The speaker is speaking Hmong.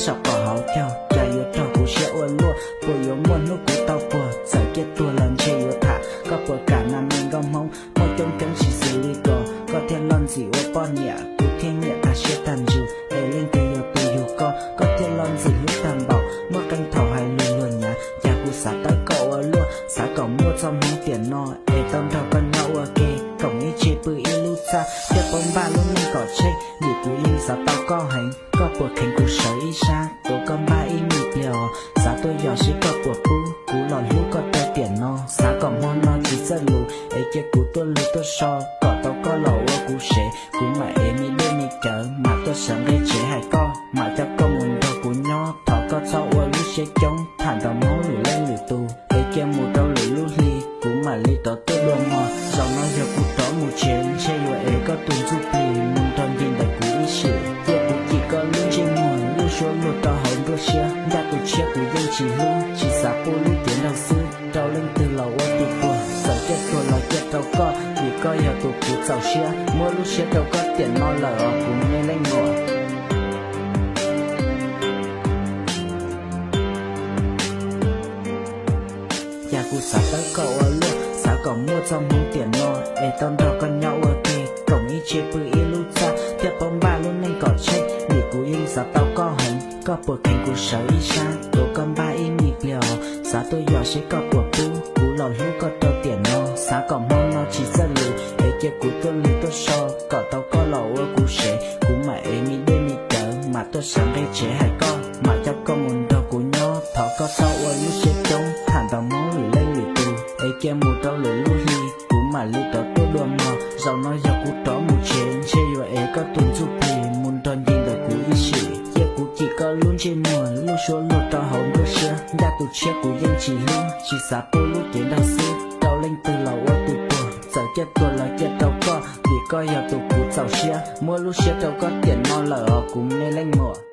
saum qaum hauv caug, cas yuav raug kuv siab ua luaj. Puas yuav muaj hnub kuv tau puag, txawm ciaj tuag los ntshe yuav tham. Koj puas kam nas me nkauj Hmoob, muaj coob coob tsis xws li ko. Koj thiaj loj ntxim ua poj niam, kuv thiaj nyiam tag siab tag ntsws. Es leej twg yog tus yug koj, koj thiaj loj ntxim hlub tag npaum. Muaj qee thaum hais lus luag nyav, cas kuv xav tawb koj ua luaj. Xav kom muaj txoj hmoov tiam no, es tau nrog koj nyob ua ke, koom ib tse pw ib lub txaj, thiaj paub npaj lub neej kom tsheej. Vim kuv yeej xav tau koj heev, koj puas kheev kuv sawv ib sab, tuav koj npaj ib me pliag os. Xav tuaj yos seb koj puas pub, kuv los hlub koj rau tiam no. Xav kom hmo no tsis txawj lus, es cia kuv tuaj lug tuaj so, kom tau koj los ua kuv sev. Kuv mam ev me dej me cawv, mam tuaj sawv nqe tsev hais koj, mam coj koj mus nrog kuv nyob. Thov koj txhob ua lub siab coob, tham nrog Hmoob lwm leej lwm tus, es cia mus rau lwm lub hli, kuv mam li rov tuaj dua mog. Zaum no yog kuv rov mus tsev, ntshe yuav ev koj tus ntxuj plig mus nrog nce ntawm kuv ib sim. Cia kuv cim koj lub ntsej muag, lub suab luag rau hauv nruab siab, ncaj tus tshiab kuv yeej tsis hlub, tsis xav pub lub cev nraug xwb rau leej twg los ua tus puag. Txawm ciaj tuag los ciaj rau koj, vim koj yog tus kuv txaus siab. Muab lub siab rau koj tiam no lawm os kuv me leej muam. Cas kuv xav tawb koj ua luaj, xav kom muaj txoj hmoov tiam no, es tau nrog koj nyob ua ke, koom ib tse pw ib lub txaj, thiaj paub npaj lub neej kom tsheej. Vim kuv yeej xav tau koj heev, koj puas kheev kuv sawv ib sab, tuav koj npaj ib me pliag os. Xav tuaj yos seb koj puas pub, kuv los hlub koj rau tiam no. Xav kom hmo no tsis txawj lus, es cia kuv tuaj lug tuaj so, kom tau koj los ua kuv sev. Kuv mam ev me dej me cawv, mam tuaj sawv nqe tsev hais koj, mam coj koj mus nrog kuv nyob. Thov koj txhob ua lub siab coob, tham nrog Hmoob lwm leej lwm tus, es cia mus rau lwm lub hli, kuv mam li rov tuaj dua mog. Zaum no yog kuv rov mus tsev, ntshe yuav ev koj tus ntxuj plig mus nrog nce ntawm kuv ib sim. Cia kuv cim koj lub ntsej muag, lub suab luag rau hauv nruab siab, ncaj tus tshiab kuv yeej tsis hlub, tsis xav pub lub cev nraug xwb rau leej twg los ua tus puag. Txawm ciaj tuag los ciaj rau koj, vim koj yog tus kuv txaus siab. Muab lub siab rau koj tiam no lawm os kuv me leej muam.